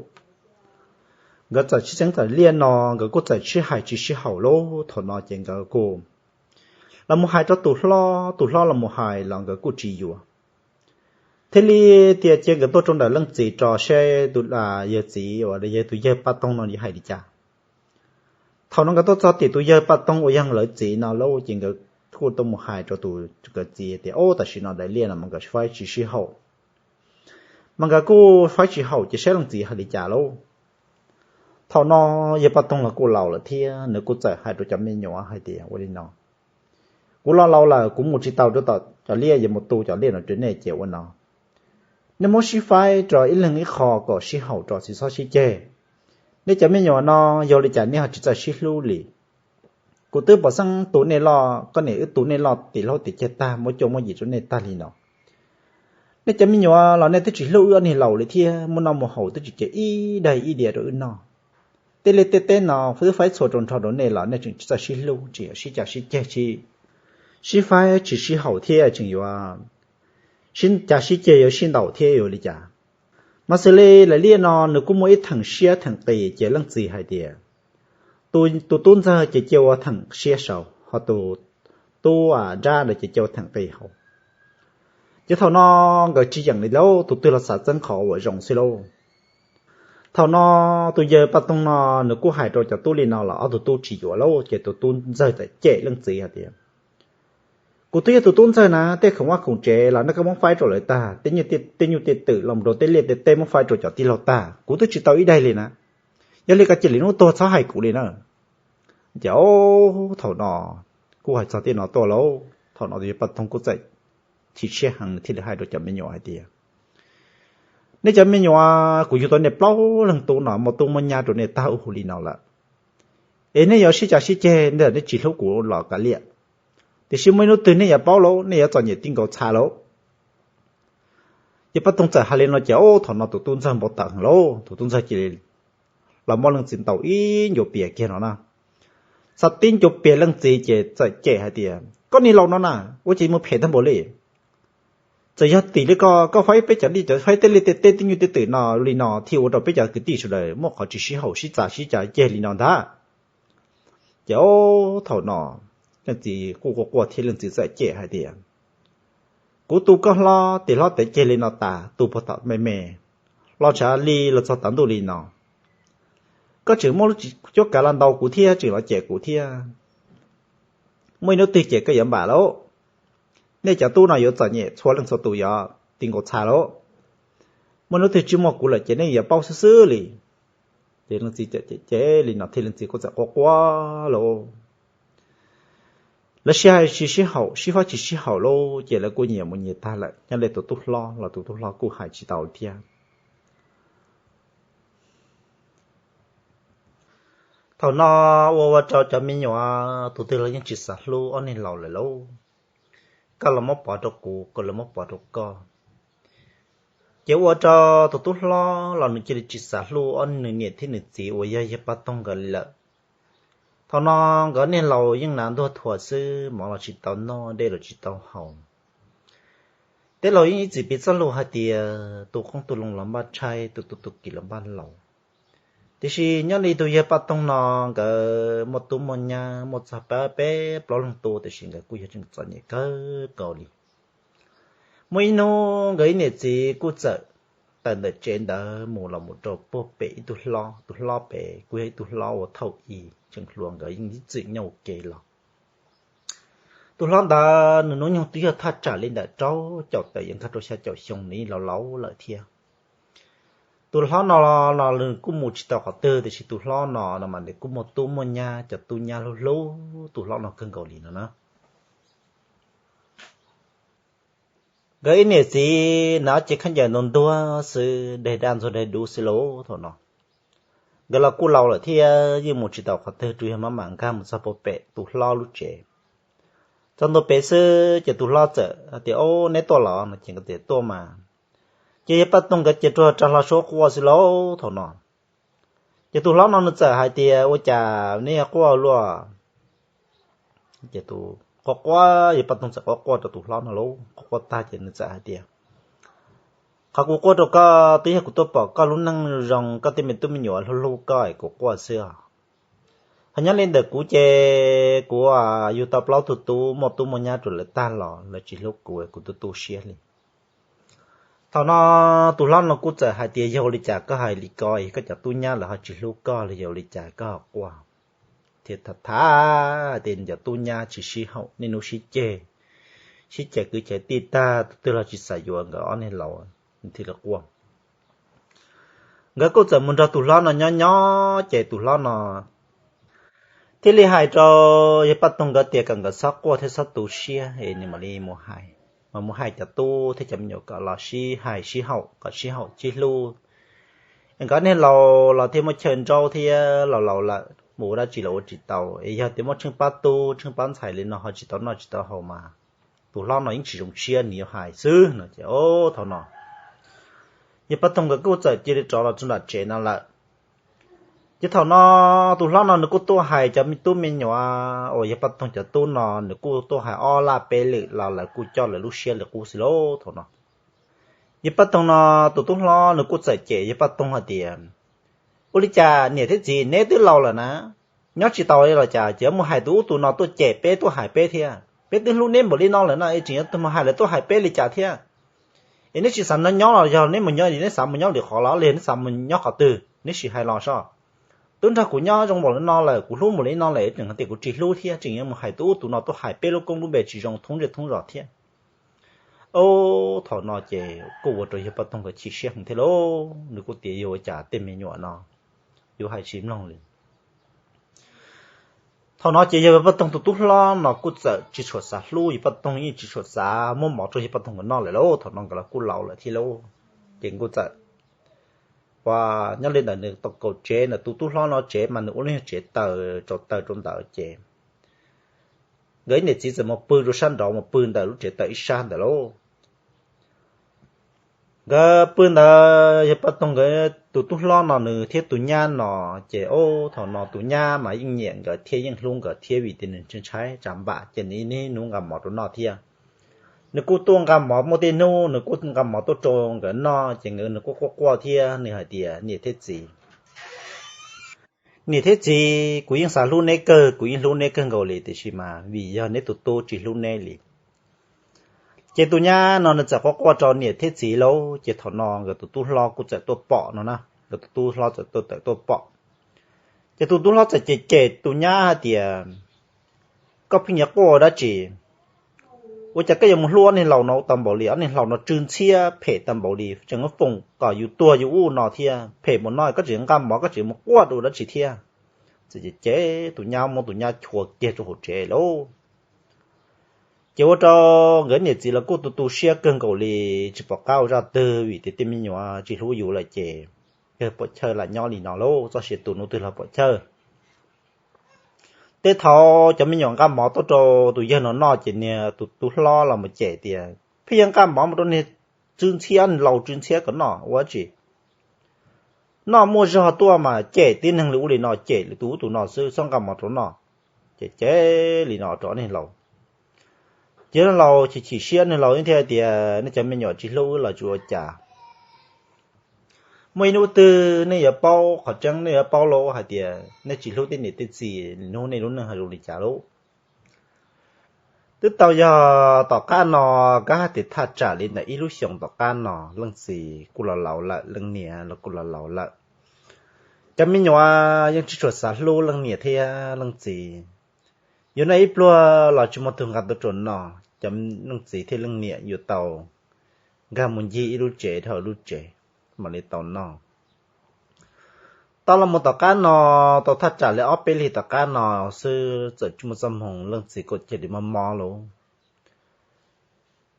Nkawd txawm sib txeeb daim liaj no, nkawd kuj txawm sib hais tsis sib haum lauj. Thaum no ces nkawd kuj los mus hais rau tus hlob, tus hlob los mus hais los nkawd kuj tsis yuav. Thiaj li tias cia nkawd tuaj rau ntawm leej txiv tso seb tus yawg txiv uas yog tus yawg Paj Toog no yuav hais li cas. Thaum no nkawd tuaj txog tim tus yawg Paj Toog uas yog lawv txiv no lauj, ces nkawd kuj tuaj mus hais rau tus nkawd txiv tias, Ob, tam sim no daim liaj no mas nkawd faib tsis sib haum, mas nkawd kuj faib tsis haum ces saib leej txiv hais li cas lauj. Thaum no yawg Paj Toog los kuj laus lawm thiab, nws kuj txawm hais rau cov me nyuam hais tias, Ua li no, kuv los laus lawm, kuv mus tsis tau rau tom cov liaj, yuav mus tu cov liaj no rau nej ces ua no, nej muab sib faib rau ib leeg ib qho kom sib haum rau tsis txhob sib ceg. Nej cov me nyuam no yog li cas nej ho tsis txawj sib hlub li? Kuv twb pom xeeb tu nej loj, koj niam wb tu nej loj tim hlaub tim ceg tag, muab cuab muab yig rau nej tag li no. Nej cov me nyuam los nej twb tsis hlub wb ob niag laus li thiab, muaj noj muaj haus twb tsis cev ib daim ib diav rau wb noj. Tej liaj tej teb no twb faib txhua rau nrho rau nej los nej tseem tsis txawj sib hlub, tseem yuav sib cav sib ceg, sib faib tsis sib haum thiab tseem yuav sib cav sib ceg, yuav sib ntaus thiab yuav li cas? Mas xws li daim liaj no nws kuj muaj ib theem siab theem qis ces leej txiv hais tias, tus tub ntxawg ces cia ua theem siab saud, ho tus tub nrab ntawd ces cia ua theem qis hauv. Ces thaum no nkawd tsis yeem li lauj, tus twg los xav txeeb qhov uas zoo xwb lauj. Thaum no tus yawg Paj Toog no nws kuj hais rau cov tub li no los ob tug tub tsis yuav lauj, ces tus tub ntxawg txawm cem leej txiv hais tias, Kuv twb yog tus tub ntxawg na, tej khoom vaj khoom tsev los nej koj muab faib rau lawv tag, tej nyuj tej twm los rau tej liaj tej teb muab faib rau cov tij laug tag, kuv twb tsis tau ib daim li na. Yog li koj cia li hnub tuag txhob hais kuv li na. Ces thaum no kuj hais txog tej no tuaj lauj, thaum no tus yawg Paj Toog kuj txawm chim siab heev thiaj li hais rau cov me nyuam hais tias, Nej cov me nyuam, kuv yug tau nej plaub leeg tub no muaj tub muaj nyab rau nej tag ub hu li no lawm, es nej yuav sib cav sib ceg ntawm nej tsis hlub kuv los kav liam, tiam sis muaj ib hnub twg nej yuav paub lauj, nej yuav txom nyem ti nkaus txha lauj. Ces Paj Toog txawm hais li no ces thaum no tus tub ntxawg npau taws heev lauj, tus tub ntxawg cia li los muab leej txiv ntaus ib ncuav pias kiag no na. Xa tib ncuav pias leej txiv ces txawm cem hais tias, Koj niag laus no na, ua cas mus phem tag npaum li? Txawm yog tim li ko koj faib peb cov liaj, faib tej liaj tej teb, tej nyuj tej twm no li no thiaj ua rau peb cov kwv tij sawv daws muaj qhov tsis sib haum, sib txav sib cav ceg li no ntag. Ces thaum no leej txiv kuj quaj quaj thiab leej txiv txawm cem hais tias, Kuv tu koj hlob tim hlob tim ceg li no tas, tu puag tom me me, los tshav li los txog tav ntuj li no, koj tseem muab lub cuab kav los ntaus kuv thiab tseem los cem kuv thiab. Muaj ib hnub twg ces koj yuav npam lauj. Nej cov tub no yuav txom nyem txhua leej txhua tus, yuav ti nkaus txha lauj. Muaj hnub twg tsis muaj kuv lawm ces nej yuav paub xwb xwb li. Ces leej txiv cem cem li no thiab leej txiv kuj txawm quaj quaj lauj. Lawv sib hais tsis sib haum, sib faib tsis sib haum lauj, ces lawv kuj nyias mus nyias tag lawm, nyob li tus tub hlob los tus tub hlob kuj hais tsis tau thiab. Thaum no ua ua rau cov me nyuam tus twg los yeej tsis xav hlub ob niag laus lawm lauj. Koj los muab pov rau kuv, kuv los muab pov rau koj. Ces ua rau tus tub hlob los nws cia li tsis xav hlub ob nws niam thiab nws txiv uas yog yawg Paj Toog nkawd li lawm. Thaum no nkawd niag laus yeej hnav ntuag thuas xwb, mov los tsis tau noj, dej los tsis tau haus. Tej laus yeej ib txwm piv txoj lus hais tias tus qoob tus loo los npaj tshaib, tus tub tus kiv los npaj laus. Tiam sis nyob li tus yawg Paj Toog no, nkawd muaj tub muaj nyab muaj txog pab peb plaub leeg tub, tiam sis nkawd kuj yog tseem txom nyem kawg nkaus li. Muaj ib hnub nkawd ib niam txiv kuj txawm tawm ntawm tsev ntawd mus los mus rau puag pem ib tug hlob, tus hlob pem kuj yog ib tug hlob uas thaum i tseem hluas, nkawd yeej ib txwm nyob ua ke los. Tus hlob ntawd nws hnub nyoog twb yog thaj tsam li ntawm rau caum tawm yuav nkag rau xya caum xyoo, nws yeej laus laus lawm thiab. Tus hlob no los nws kuj mus tsis tau qhov twg, tiam sis tus hlob no no mas nws kuj muaj tub muaj nyab, cov tub nyab hlub hlub tus hlob no kawg nkaus li no na. Nkawd ib niam txiv na ces khaub ncaws ntuag ntuag xwb, deg daj ntxuag deg dub xwb lauj thaum no. Nkawd los kuj laus lawm thiab yeej mus tsis tau qhov twg, tsuas yog maj mam nkag mus txog puag pem tus hlob lub tsev. Txog ntua pem xwb ces tus hlob txawm hais tias, Au, neb tuaj los? No ces nkawd tias, Tuaj mas. Ces yawg Paj Toog nkawd ces rua rau hlo suab quaj xwb lauj thaum no. Ces tus hlob no nws txawm hais tias, Ua cas neb yuav quaj luaj? Ces quaj quaj, yawg Paj Toog txawm quaj quaj rau tus hlob no lauj, quaj quaj tag ces nws txawm hais tias, Qhov kuv quaj rau koj twb yog kuv tuaj pom koj lub neej zoo, koj tej me tub me nyuam hlub hlub koj es kuv quaj xwb os. Ho nyob li ntawm kuv ces kuv yug tau plaub tug tub, muaj tub muaj nyab rau lawv tag los lawv tsis hlub kuv, kuv tu tu siab li. Thaum no tus hlob no kuj txawm hais tias, Yog ua li cas koj hais li ko? Koj cov tub nyab lawv ho tsis hlub koj los yog ua li cas koj ho quaj? Thiaj tham tham tias, Cov tub nyab tsis sib haum, niaj hnub sib ceg, sib ceg kwv ceg tij tag, tus twg los tsis xav yuav nkawd ob niag laus, thiaj li quaj. Nkawd kuj txawm mus nrog tus hlob no nyob nyob ces tus hlob no thiaj li hais rau yawg Paj Toog nkawd tias kom nkawd txhob quaj thiab txhob tu siab es nws mam li mus hais, mas mus hais cov tub thiab cov me nyuam kom los sib hais sib haum, kom sib haum sib hlub. Es nkawd niag laus los thiaj muaj chaw nraub thiab laus laus lawm, mus ua dab tsi los ua tsis tau, es yog tias muaj tsheej pab tub tsheej pab ntxhais li no ho tsis tau noj tsis tau haus mas tus hlob no yeej tsis zoo siab, nws yuav hais xwb no ces thaum no yawg Paj Toog nkawd kuj txawm cia li rov los txog nram tsev no lawm. Ces thaum no tus hlob no nws kuj tuaj hais cov me tub me nyuam uas yawg Paj Toog cov tub no, nws kuj tuaj hais ob laj peb lwm los lawv kuj coj lawv lub siab li qub xwb lauj thaum no. Yawg Paj Toog no tus tub hlob nws kuj txawm cem yawg Paj Toog hais tias, Ua li cas niam thiab txiv neb twb laus lawm na, nyob tsis tau li los cas ces mus hais tus ub tus no tuaj cem peb tuaj hais peb thiab? Peb twb hlub neb npaum li no lawm no es tseem yuav mus hais lawv tuaj hais peb li cas thiab? Es neb tsis xav nrog nyob los yog neb mus nyob, neb xav mus nyob lwm qhov los li neb xav mus nyob qhov twg neb sim hais los soj. Twb nrog kuv nyob zoo npaum li no lawm, kuv hlub npaum li no lawm es tseem hais tias kuv tsis hlub thiab, tseem yuav mus hais tus ub tus no tuaj hais peb lub koob lub npe tsis zoo thoob zej thoob zos thiab. Thaum no ces kuj ua rau yawg Paj Toog nkawd chim siab heev thiab lauj, nws kuj tias, Yog ua cas tej me nyuam no yuav hais tsis mloog li? Thaum no ces yawg Paj Toog tus tub hlob no kuj txawm tsis tshua xav hlub yawg Paj Toog, yeej tsis tshua xav muab mov rau yawg Paj Toog nkawd noj lawm lauj, thaum no nkawd los kuj laus lawm thiab lauj. Ces kuj txawm ua nyob li ntawd, nws tau kaum tsev ntawm tus tub hlob no tsev mas nws ua lub nyuag tsev taws, tsau taws rau ntawd ces nkawd ib niam txiv txawm mus pw rau sab nraud, mus pw ntawm lub tsev taws ib sab ntawd lauj. Nkawd pw ntawd, yawg Paj Toog nkawd tus tub hlob no nws thiab tus nyab no, ces thaum no tus nyab mas yeej nyiam nkawd thiab yeej hlub nkawd thiab vim tias nws ntshai ntshai tsam npam ces nws niaj hnub nqa mov rau noj thiab. Nws kuj tuaj nqa mov, muaj tej hnub nws kuj nqa mov tuaj rau nkawd noj ces nkawd nws kuj quaj quaj thiab nws hais tias, Niam thiab txiv, niam thiab txiv, kuv yeej xav hlub neb kawg, kuv yeej hlub neb kawg nkaus li, tiam sis mas vim yog neb tus tub tsis hlub neb li. Ces tus nyab no nws txawm quaj quaj rau niam thiab txiv lauj, ces thaum no nkawd tus tub hlob kuj txawm tuaj pom no na, nkawd tus tub hlob txawm tuaj tawm tuaj pom. Ces tus tub hlob txawm cem cem tus nyab hais tias, Koj pheej nyiam quaj ua dab tsi? Ua cas koj yuav mus hlub ob niag laus no tau npaum li? Ob niag laus no tsw ntxhiab phem tau npaum li, tseem foom kom yus tuag yus ub no thiab, phem mus no koj tseem nqa mov koj tseem mus quaj dua dab tsi thiab? Txawm cem cem tus nyab, muab tus nyab chua kiag rau hauv tsev lauj. Ces ua rau nkawd niam txiv los kuj tu tu siab kawg nkaus li, tsis pom qab ua zaj twg vim tias tej me nyuam tsis hlub yus lawm ces yog pom chawj lam nyob li no lauj, txoj sia tus hnub twg los pom chawj. Tej thaum cov me nyuam nqa mov tuaj rau tus yawg no noj ces niag tus tub hlob los mus cem tias, Pheej yog nqa mov mus rau niag tsw ntxhiab, niag laus tsw ntxhiab kom noj ua dab tsi? Noj muaj zog tuaj mas cem tib neeg li ub li no, cem tus ub tus no xwb, txhob nqa mov rau noj. Ces cem li no rau niag laus. Ces niag laus chim chim siab, niag laus thiaj hais tias, Nej cov me nyuam tsis hlub wb los tsis ua cas. Muaj ib hnub twg nej yuav paub qhov tseeb, nej yuav paub lauj hais tias nej tsis hlub tej niam tej txiv, hnub nej lub neej ho zoo li cas lauj. Twb tau yog tom qab no, kab hais tias thaj tsam li ntawm ib lub xyoos tom qab no, leej txiv kuj los laus lawm, leej niam los kuj los laus lawm. Cov me nyuam yeej tsis tshua xav hlub leej niam thiab leej txiv. Yuav noj ib pluag los tsis muaj tug nqa tuaj rau noj, cov leej txiv thiab leej niam yuav tau nkag mus ncig ib lub tsev dhau lub tsev mam li tau noj. Tau los mus tom qab no, tau thaj tsam li ob peb hlis tom qab no xwb, txawm tsis muaj txoj hmoo, leej txiv kuj cia li mob mob lauj.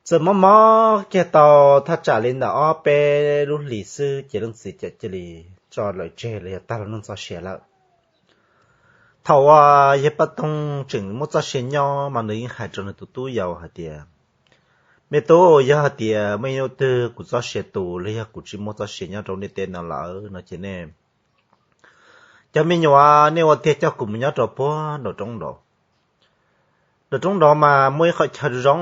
Txawm mob mob kiag tau thaj tsam li ntawm ob peb lub hlis xwb ces leej txiv cia li tso lawv tseg los yog tag lub neej txoj sia lawm. Thaum uas yawg Paj Toog tseem muaj txoj sia nyob mas nws yeej hais rau nws tus tub yau hais tias, me tub, yog hais tias muaj ib hnub twg kuv txoj sia tu los yog kuv tsis muaj txoj sia nyob rau ntiaj teb no lawm no ces nej cov me nyuam nej ua tiag coj kuv mus nyob rau puag nraum roob nraud. Nraum roob nraud mas muaj ib qhov chaw zoo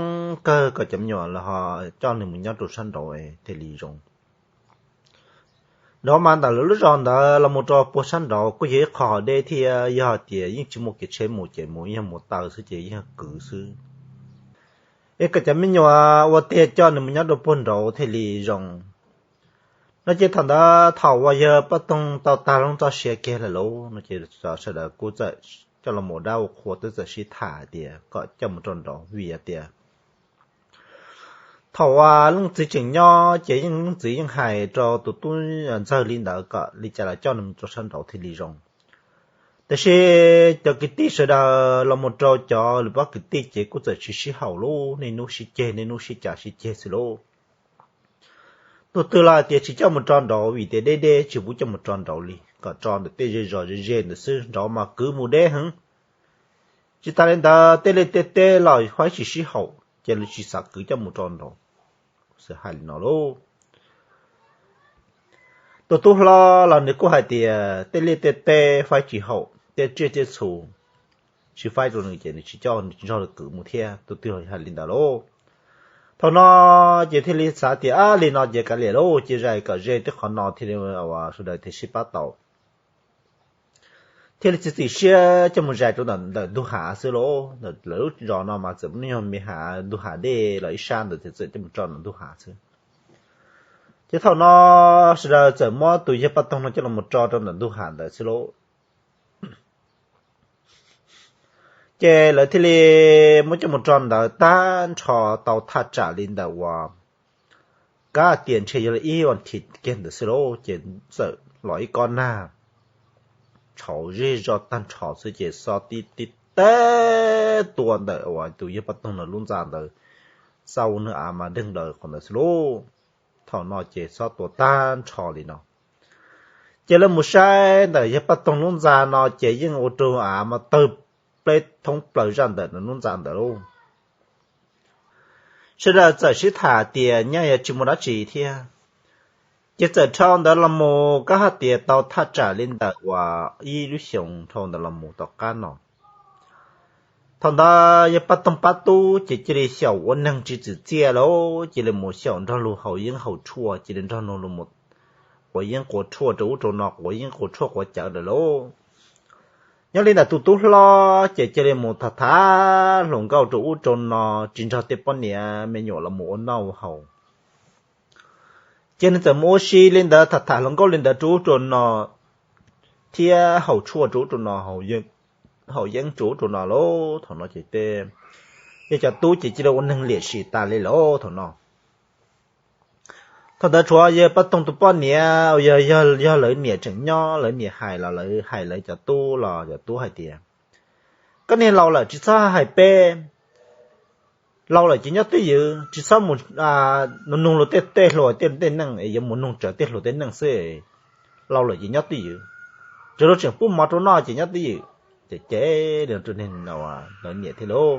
kawg kom cov me nyuam los ho coj nws mus nyob rau sab nraud thiaj li zoo. Nraud mas ntawm lawv lub zos ntawd los mus rau puag sab nraud kuj yog ib qho deb thiab, yog hais tias yeej tsis muaj kev tsheb mus ces mus yog mus taw xwb ces yeej kwv xwb. Es kom cov me nyuam ua tiag coj nws mus nyob rau puag nraud thiaj li zoo. No ces thaum ntawd thaum uas yawg Paj Toog tau tag lub txoj sia kiag lawm lauj no ces sawv daws kuj txawm coj los mus ua dab ua qhua twb txawm sib tham hais tias kom coj mus rau nraud vim hais tias thaum uas leej txiv tseem nyob ces yeej leej txiv yeej hais rau tus tub ntxawg li ntawd kom li cas los coj nws mus rau sab nraud thiaj li zoo. Tiam sis cov kwv tij sawv daws los mus rau cov lwm pob kwv tij ces kuj txawm tsis sib haum lauj, niaj hnub sib ceg niaj hnub sib cav sib ceg xwb lauj. Tus twg los hais tias tsis coj mus rau nraud vim tias deb deb tsis pub coj mus rau nraud li, kom rau ntawm tej zej zos ze ze ntawd xwb, nraud mas kwv mus deb heev. Tsis tas li ntawd tej liaj tej teb los faib tsis sib haum ces lawv tsis xav kwv coj mus rau nraud. Xav hais li no lauj. Tus tub hlob los nws kuj hais tias tej liaj tej teb faib tsis haum, tej tsiaj tej txhu tsis faib rau nws ces nws tsis coj nws tsis nrog nws kwv mus thiab. Tus twg los hais li ntawd lauj. Thaum no ces thiaj li xav tias ab li no ces kav liam lauj, cia zais kom ze tej qhov no thiaj li sawv daws thiaj sib pab tau. Thiaj li txiav txim siab coj mus zais rau ntawm ntug hav xwb lauj. Ntawm lawv lub zos no mas txawm muaj ib nyuag me hav, ntug hav dej los ib sab ntawd ces txawm coj mus tso ntawm ntug hav xwb. Ces thaum no sawv daws txawm muab tus yawg Paj Toog no coj los mus tso rau ntawm ntug hav ntawd xwb lauj. Ces lawv thiaj li muab coj mus tso ntawd tag nrho tau thaj tsam li ntawm uas kab tias ntshe yog li ib vas thiv kiag ntawd xwb lauj, ces txawm los ib kob nag tshauv zej zog tag nrho xwb ces xob tib tib teb tua ntawm uas tus yawg Paj Toog no lub ntxa ntawd, xa ua nws av mas deeg daws qhov ntawd xwb lauj. Thaum no ces xob tua tag nrho li no. Ces lawv mus saib ntawm yawg Paj Toog lub ntxa no ces yeej ua rau av mas tawg pleb thoob plaws zaj ntawm nws lub ntxa ntawd lauj. Sawv daws txawm sib tham tias nyaj yuav tsis muaj dab tsi thiab. Ces txawm dhau ntawd los mus kab hais tias tau thaj tsam li ntawm uas ib lub xyoos dhau ntawd los mus tom qab no. Thaum ntawd yawg Paj Toog pab tub ces cia li xyaum ua neeg tsis txwm txiaj lauj, cia li mus xyaum nrog luag haus yeeb haus tshuaj, cia li nrog luag quav yeeb quav tshuaj rau ub rau no, quav yeeb quav tshuaj quav cawv lawm lauj. Nyob li ntawm tus tub hlob ces cia li mus tham tham hluas nkauj rau ub rau no, tsis nrog tej poj niam me nyuam los mus ua noj ua haus. Ces nws txawm mus ua si li ntawd tham tham hluas nkauj li ntawd rau ub rau no, thiab haus tshuaj rau ub rau no, haus yeeb rau ub rau no lauj. Thaum no ces tej yawg cov tub ces cia li ua neeg liam sim tas li lauj. Thaum no thaum ntawd tshuav yawg Paj Toog tus poj niam, yog, yog lawv niam tseem nyob, lawv niam hais los lawv hais lawv cov tub los cov tub hais tias, koj niag laus lawm tsis txhob hais peb, laus lawm ces nyob twj ywm, tsis txhob mus nug luag tej hluas tej neej, yuav mus nug rawv tej hluas tej neej xwb. Laus lawm ces nyob twj ywm, tsuas luag tseem pub mov rau noj ces nyob twj ywm. Ces ces lawv niam thiaj lauj.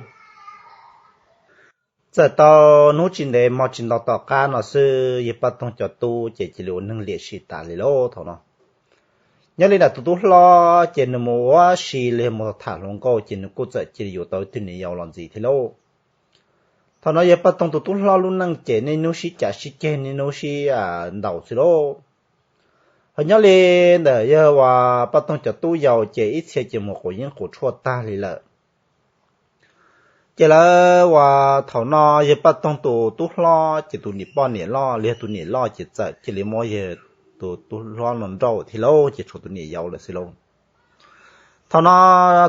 Txawm tau hnub tsis ntev hmo tsis ntau tom qab no xwb, yawg Paj Toog cov tub ces cia li ua neeg liam sim tas li lauj. Thaum no nyob li ntawm tus tub hlob ces nws mus ua si li mus tham hluas nkauj ces nws kuj txawm cia li yuav tau ib tug niam yau los ntxiv thiab lauj. Thaum no yawg Paj Toog tus tub hlob lub neej ces niaj hnub sib cav sib ceg niaj hnub sib ntaus xwb lauj. Ho nyob li ntawm yawg uas Paj Toog cov tub yau ces ib txhia ces mus quav yeeb quav tshuaj tag li lawm. Ces lawv uas thaum no yawg Paj Toog tus tub hlob ces tus niam poj niam loj li yog tus niam loj ces txawm cia li muab yawg tus tub hlob no nrauj thiab lauj, ces tshuav tus niam yau lawm xwb lauj. Thaum no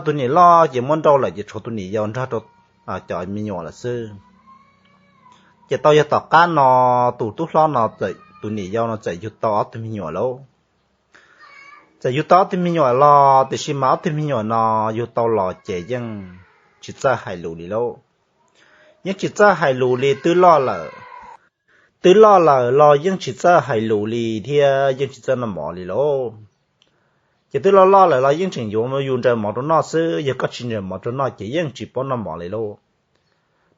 tus niam loj ces muab nrauj lawm ces tshuav tus niam yau nrog rau cov me nyuam lawm xwb. Ces tau yog tom qab no tus tub hlob no, tus niam yau no txawm yug tau ob tug me nyuam lauj. Txawm yug tau ob tug me nyuam los tiam sis mas ob tug me nyuam no yug tau los ces yeej tsis txawj hais lus li lauj. yeej tsis txawj hais lus li, twb loj lawm. Twb loj lawm los yeej tsis txawj hais lus li thiab yeej tsis txawj noj mov li lauj. Ces twb loj loj lawm los yeej tseem yuav yus nrawm mov rau noj xwb, yog koj tsis nrawm mov rau noj ces yeej tsis paub noj mov li lauj.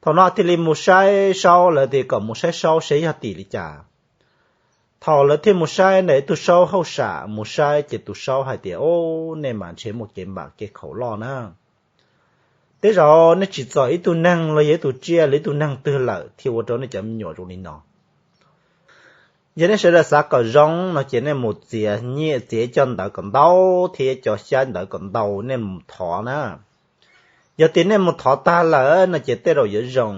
Thaum no thiaj li mus saib saub, lawv tias kom mus saib saub saib yog tim li cas. Thaum lawv thiaj mus saib ntawm ib tug saub hauj sam, mus saib ces tus saub hais tias, Au, nej mas ntshe muaj kev npam kev khaum loj na. Tej zaum nej tsim txom ib tug neeg los yog ib tug tsiaj los ib tug neeg twg lawm thiaj ua rau nej cov me nyuam zoo li no. Yog nej sawv daws xav kom zoo no ces nej mus txiav nyiaj, txiav ib co ntawv kom ntau thiab ib co xyab ntawv kom ntau, nej mus thov na. Yog tias nej mus thov tag lawm no ces tej zaum yuav zoo.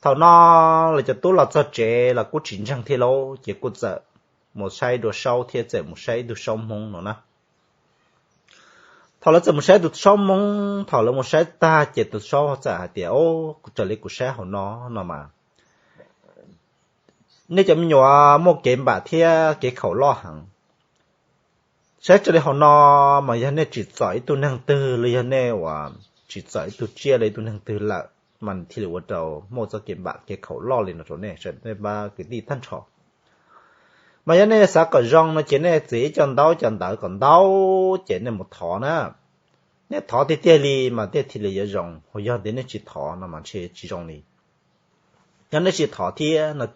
Thaum no lawv cov tub los txog tsev los kuj tsis ntseeg thiab lauj, ces kuj txawm mus saib dua saub thiab txawm mus saib ib tug saub hmoob no na. Thaum lawv txawm mus saib tus saub hmoob, thaum lawv mus saib tag ces tus saub txawm hais tias, Au, kuv raws li kuv saib hauv no no mas nej cov me nyuam muaj kev npam thiab kev khaum loj heev. Saib raws li hauv no mas yog nej tsim txom ib tug neeg twg los yog nej uas tsim txom ib tug tsiaj los ib tug neeg twg lawm mas thiaj li ua rau muaj txoj kev npam kev khaum loj li no rau nej, nej pab kwv tij tag nrho. Mas yog nej xav kom zoo no ces nej txiav ib co ntaub co ntawv kom ntau ces nej mus thov na. Nej thov tiag tiag li mas thiaj li yuav zoo, ho yog tias nej tsis thov no mas ntshe tsis zoo li. Yog nej tsis thov thiab no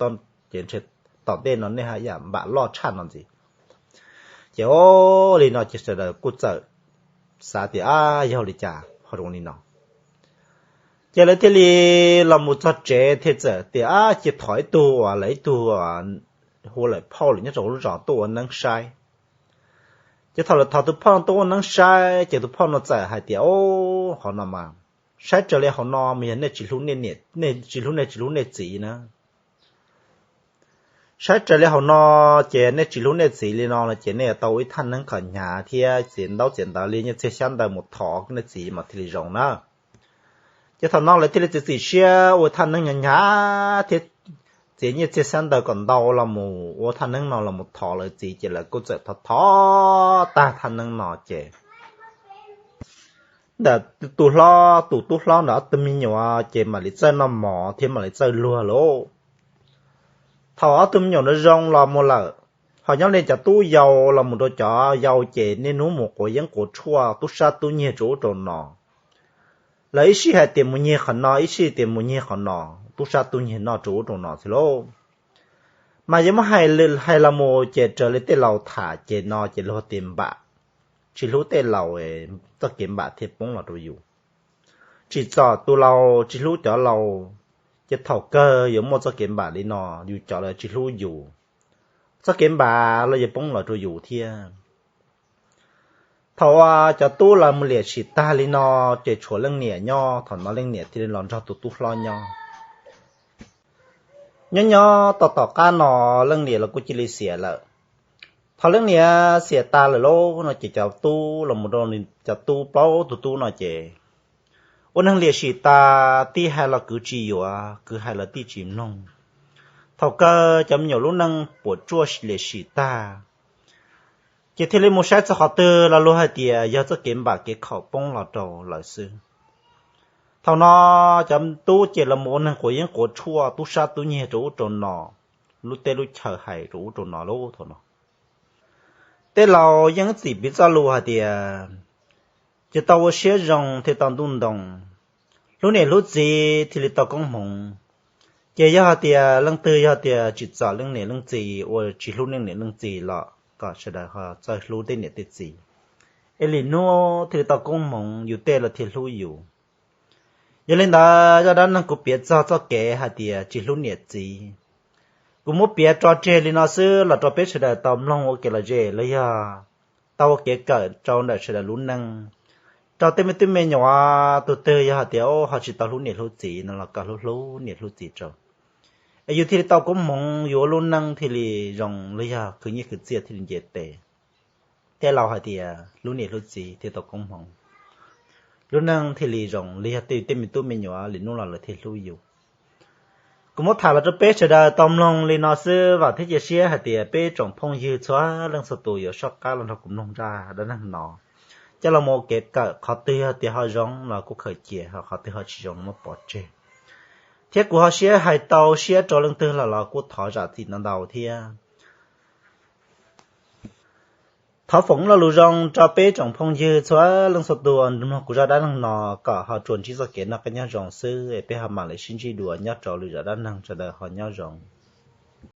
ces ntshe tom ntej no nej haj yam npam loj tshaj no ntxiv. Ces ua li no ces sawv daws kuj txawm xav tias, Ab, yog li cas ho zoo li no? Ces lawv thiaj li los mus txog tsev thiaj txawm tias, Ab, cia thov ib tug uas lawv ib tug hu lawm phauj lawm nyob rau lub zos tuaj ua neeb saib. Ces thaum lawv thov tus phauj tuaj ua neeb saib ces tus phauj no txawm hais tias, Au, hauv no mas saib raws li hauv no mas yog nej tsis hlub nej, nej tsis hlub nej txiv na. Saib raws li hauv no ces nej tsis hlub nej txiv li no ces nej yuav tau ua ib thaj neeb kom hnyav thiab txiav ntaub txiav ntawv li nyiaj txiag xyab ntawv mus thov nej txiv mas thiaj li zoo na. Ces thaum no lawv thiaj li txiav txim siab ua thaj neeb hnyav hnyav thiab txiav nyiaj txiag xyab ntawv kom ntau los mus ua thaj neeb no los mus thov lawv txiv, ces lawv kuj txawm thov thov tag thaj neeb no ces ntawm tus hlob, tus tub hlob ntawm ob tug me nyuam ces mam li txawj noj mov thiab mam li txawj luag lauj. Thaum ob tug me nyuam no zoo los mus lawm, ho nyob li cov tub yau los mus rau cov yau ces niaj hnub mus quav yeeb quav tshuaj tub sab tub nyiag rau ub rau no. Lawv ib sij hais tias mus nyiag qhov no, ib sij tias mus nyiag qhov no, tub sab tub nyiag noj rau ub rau no xwb lauj. Mas yog muab hais, hais los mus ces raws li tej laus tham ces no ces luag tias npam, tsis hlub tej laus, txoj kev npam thiaj poob los rau yus. Tsim txom tus laus, tsis hlub cov laus, ces thaum kawg yuav muaj txoj kev npam li no, yus cov lawv tsis hlub yus, txoj kev npam los yuav poob los rau yus thiab. Thaum uas cov tub lawv mus liam sim tag li no, ces tshuav leej niam nyob, thaum no leej niam thiaj li los nrog tus tub hlob nyob. Nyob nyob tau tom qab no leej niam los kuj cia li xiam lawm. Thaum leej niam xiam tas lawm lauj no ces cov tub los mus rau, cov tub plaub tug tub no ces ua neeg liam sim tas, tij hais los kwv tsis yuav, kwv hais los tij tsis mloog. Thaum kawg cov me nyuam lub neej puas tsuaj liam sim tag, ces thiaj li mus saib txog qhov twg los luag hais tias yog txoj kev npam kev khaum poob los rau lawv xwb. Thaum no cov tub ces los mus ua neeg quav yeeb quav tshuaj tub sab tub nyiag rau ub rau no, lub teb lub chaw hais rau ub rau no lauj. Thaum no tej laus yeej txim piv txoj lus hais tias, ces tau ua siab zoo thiaj tau ntuj ntoo, hlub niam hlub txiv thiaj li tau koob hmoov. Ces yog hais tias leej twg yog tias tsim txom leej niam leej txiv, ua tsis hlub leej niam leej txiv los kom sawv daws ho txawj hlub tej niam tej txiv, es lwm hnub thiaj li tau koob hmoov, yus tej los thiaj hlub yus. Yog li ntawd zaj dab neeg kuv piav txog txoj kev hais tias tsis hlub niam txiv, kuv muab piav tso tseg li no xwb los rau peb sawv daws tau mloog ua kev lom zem los yog tau ua kev kawm rau ntawm sawv daws lub neej. Rau tej me tub me nyuam tus twg yog hais tias ho tsis tau hlub niam hlub txiv no los kom hlub hlub niam hlub txiv rau, es yus thiaj li tau koob hmoov, yus ua lub neej thiaj li zoo los yog khwv nyiaj khwv txiaj thiaj li nce tes. Tej laus hais tias hlub niam hlub txiv thiaj tau koob hmoov, lub neej thiaj li zoo los yog tej tej me tub me nyuam lwm hnub los lawv thiaj hlub yus. Kuv muab tham los rau peb sawv daws tau mloog li no xwb, vam thiab cia siab hais tias peb tsoom phooj ywg txhua leej txhua tus yuav soj qab los nrog kuv mloog zaj dab neeg no, coj los mus ua kev kawm, qhov twg yog tias ho zoo los kuj khaws cia, ho qhov twg ho tsis zoo muab pov tseg. Thiab kuv ho siab hais tau siab rau leej twg los los kuj thov zam txim ntau ntau thiab. Thov foom lo lus zoo rau peb tsoom phooj ywg txhua leej txhua tus mloog kuv zaj dab neeg no kom ho tsuas ntsib txoj kev noj qab nyob zoo xwb es peb ho mam li sib ntsib dua nyob rau lwm zaj dab neeg, sawv daws ho nyob zoo.